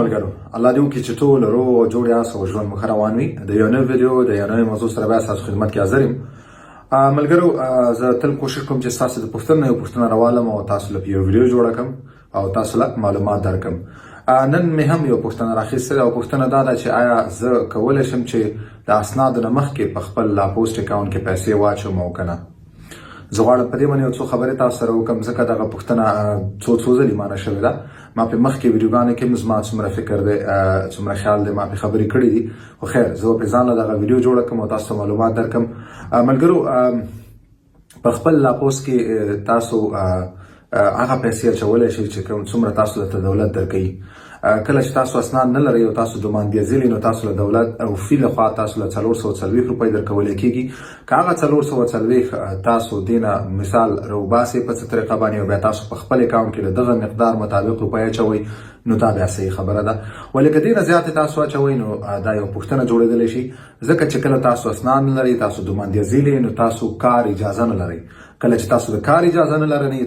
ملګرو، الله دې وکړي چې ټول روغ او جوړ یاست او ژوند مو ښه روان وي. د یو نوې ویډیو د یو نوې موضوع سره بیا ستاسو خدمت کې حاضر یم. ملګرو، زه تل کوشش کوم چې ستاسو د پوښتنو یو پوښتنه راوالم او تاسو له یو ویډیو جوړه کړم او تاسو له معلومات درکړم. نن مې هم یو پوښتنه راخیستې او پوښتنه دا ده چې آیا زه کولی شم چې د اسنادو نه مخکې په خپل لا پوسټ اکاونټ کې پیسې واچوم او که نه؟ زه غواړم په دې باندې یو څو خبرې تاسو سره وکړم، ځکه دغه پوښتنه څو څو ځلې مانه شوې ده. ما په مخکې ویډیوګانو کې هم زما څومره فکر دی، څومره خیال دی، ما په خبرې کړې دي، خو خیر، زه به په ځان له دغه ویډیو جوړه کړم او تاسو ته معلومات درکړم. ملګرو، په خپل لاپوس کې تاسو هغه پیسې اچولی شئ چې کوم څومره تاسو ته دولت درکوي. کله چې تاسو اسناد نه لرئ او تاسو دوماندي ځلې، نو تاسو له دولت او فی لخوا تاسو له 440 روپۍ درکول کېږي. که هغه 440 تاسو دینه مثال روباسئ په څه طریقه باندې او بیا تاسو په خپل اکاونټ کې د دغه مقدار مطابق روپۍ اچوئ، نو دا بیا صحیح خبره ده. ولې که دینه زیاتې تاسو اچوئ، نو دا یو پوښتنه جوړېدلی شي، ځکه چې کله تاسو اسناد نه لرئ، تاسو دوماندي ځلې، نو تاسو کار اجازه نه لرئ. کله چې تاسو د کار اجازه نه لرئ،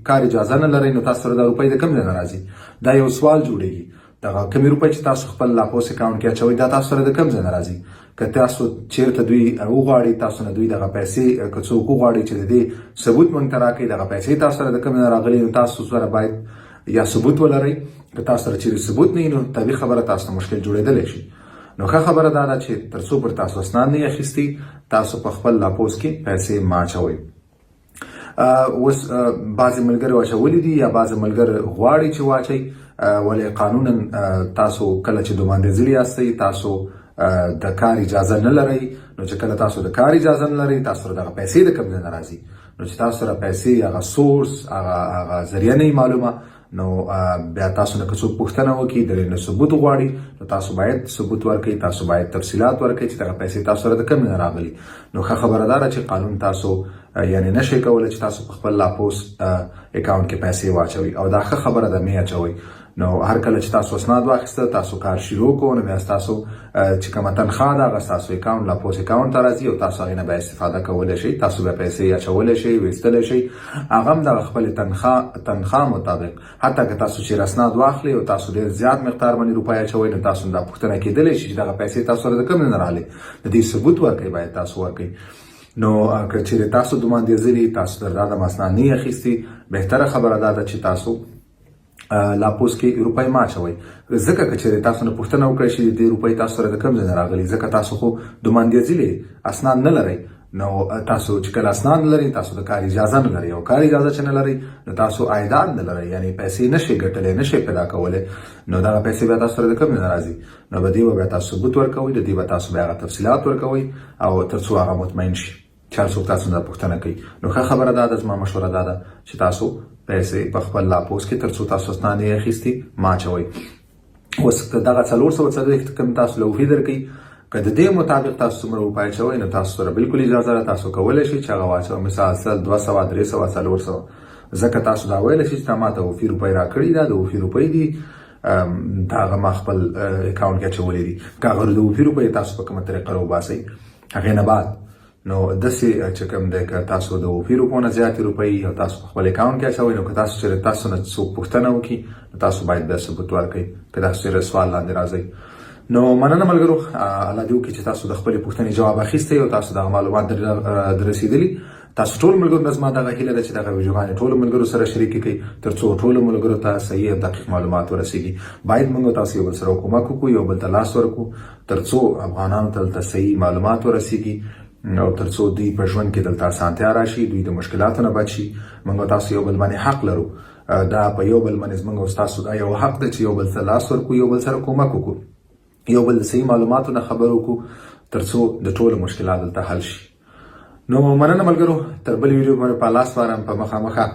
کار اجازه نه لرئ، نو تاسو سره دا روپۍ د کوم ځای نه راځي؟ دا یو سوال جوړیږي. دغه کومې روپۍ چې تاسو خپل لاپوس اکاونټ کې اچوئ، دا تاسو سره د کوم ځای نه راځي؟ که تاسو چیرته دوی وغواړي تاسو نه دوی دغه پیسې، که څوک وغواړي چې د دې ثبوت مونږ ته راکړي، دغه پیسې تاسو سره د کوم نه راغلي، نو تاسو سره باید یا ثبوت ولرئ. که تاسو سره چیرې ثبوت نه، نو طبیعي خبره تاسو ته مشکل جوړېدلی شي. نو ښه خبره دا ده چې تر څو پر تاسو اسناد نه اخیستي، تاسو په خپل لاپوس کې پیسې مه اچوئ. اوس بعضې ملګرو اچولي دي یا بعضې ملګرو غواړي چې واچوي، ولې قانونا تاسو کله چې دوماندې ځلي یاستئ، تاسو د کار اجازه نه لرئ. نو چې کله تاسو د کار اجازه نه لرئ، تاسو سره دغه پیسې د کوم ځای نه راځي؟ نو چې تاسو سره پیسې هغه سورس، هغه ذریعه نه معلومه، نو بیا تاسو نه که څوک پوښتنه وکړي، د نه ثبوت غواړي، نو تاسو باید ثبوت ورکړئ، تاسو باید تفصیلات ورکړئ چې دغه پیسې تاسو سره د کومې نه راغلي. نو ښه خبره دا ده چې قانون تاسو یعنی نشئ کولی چې تاسو په خپل لاپوس اکاونټ کې پیسې واچوئ او دا ښه خبره ده، مې اچوئ. نو هر کله چې تاسو اسناد واخیسته، تاسو کار شروع کو، نو بیا تاسو چې کومه تنخواه ده، هغه ستاسو اکاونټ لاپوس اکاونټ ته راځي او تاسو هغې نه بیا استفاده کولی شئ. تاسو بیا پیسې اچولی شئ، ویستلی شئ، هغه هم دغه خپلې تنخواه مطابق. حتی که تاسو چې اسناد واخلئ او تاسو ډېر زیات مقدار باندې روپۍ اچوئ، نو تاسو دا پوښتنه کېدلی شي چې دغه پیسې تاسو سره د کوم نه راغلې، د دې ثبوت ورکړئ، باید تاسو ورکړئ. نو که چیرې تاسو دوماندې ځلي، تاسو در دا د اسناد نه اخیستي، بهتره خبره دا ده چې تاسو لاپوس کې روپۍ مه اچوئ، ځکه که چېرې تاسو نه پوښتنه وکړای شي د دې روپۍ تاسو سره د کوم ځای نه راغلي، ځکه تاسو خو دوماندې ځلي اسناد نه لرئ. نو تاسو چې کله اسناد نه لرئ، تاسو د کار اجازه نه لرئ او کار اجازه چې نه لرئ، نو تاسو عایدات نه لرئ، یعنی پیسې نشئ ګټلی، نشئ پیدا کولی. نو دغه پیسې بیا تاسو سره د کوم ځای نه راځي؟ نو به دې به بیا تاسو ثبوت ورکوئ، د دې به تاسو بیا هغه تفصیلات ورکوئ او تر څو هغه مطمئن شي چې هر څوک تاسو نه پوښتنه کوي. نو ښه خبره دا ده، زما مشوره دا ده چې تاسو پیسې په خپل لاپوس کې تر څو تاسو اسناد نه اخیستي، مه اچوئ. اوس که دغه 440 کوم تاسو له وفي درکوي، که د دې مطابق تاسو څومره روپۍ اچوئ، نو تاسو سره بالکل اجازه ده، تاسو کولی شئ چې هغه واچوئ، مثال 100، 200، 300، 400، ځکه تاسو دا ویلی شئ چې تا ماته وفي روپۍ راکړي، دا د وفي روپۍ دي، دا هغه ما خپل اکاونټ کې اچولې دي. که هغه د وفي روپۍ تاسو په کومه طریقه راوباسئ، هغې نه بعد نو داسې چې کوم دی، که تاسو د وفي روپو نه زیاتې روپۍ او تاسو په خپل اکاونټ کې اچوئ، نو که تاسو چېرې تاسو نه څوک پوښتنه وکړي، نو تاسو باید بیا ثبوت ورکړئ که تاسو چېرې سوال لاندې راځئ. نو مننه ملګرو، الله دې وکړي چې تاسو د خپلې پوښتنې جواب اخیستی او تاسو دغه معلومات دررسېدلي. تاسو ټول ملګرو نه زما دغه هیله ده چې دغه ویډیوګانې ټولو ملګرو سره شریکې کړئ، تر څو ټولو ملګرو ته صحیح او دقیق معلومات ورسیږي. باید موږ تاسو یو بل سره کومک وکړو، یو بل ته لاس ورکړو، تر څو افغانانو ته دلته صحیح معلومات ورسیږي او تر څو دوی په ژوند کې دلته اسانتیا راشي، دوی د مشکلاتو نه بچ شي. موږ تاسو یو بل باندې حق لرو، دا په یو بل باندې زموږ او ستاسو دا یو حق دی چې یو بل سره لاس ورکړو، یو بل سره کومک وکړو، یو بل د صحیح معلوماتو نه خبر وکړو، تر څو د ټولو مشکلات دلته حل شي. نو مننه ملګرو، تر بل ویډیو باندې په لاس وارم په مخه مخه.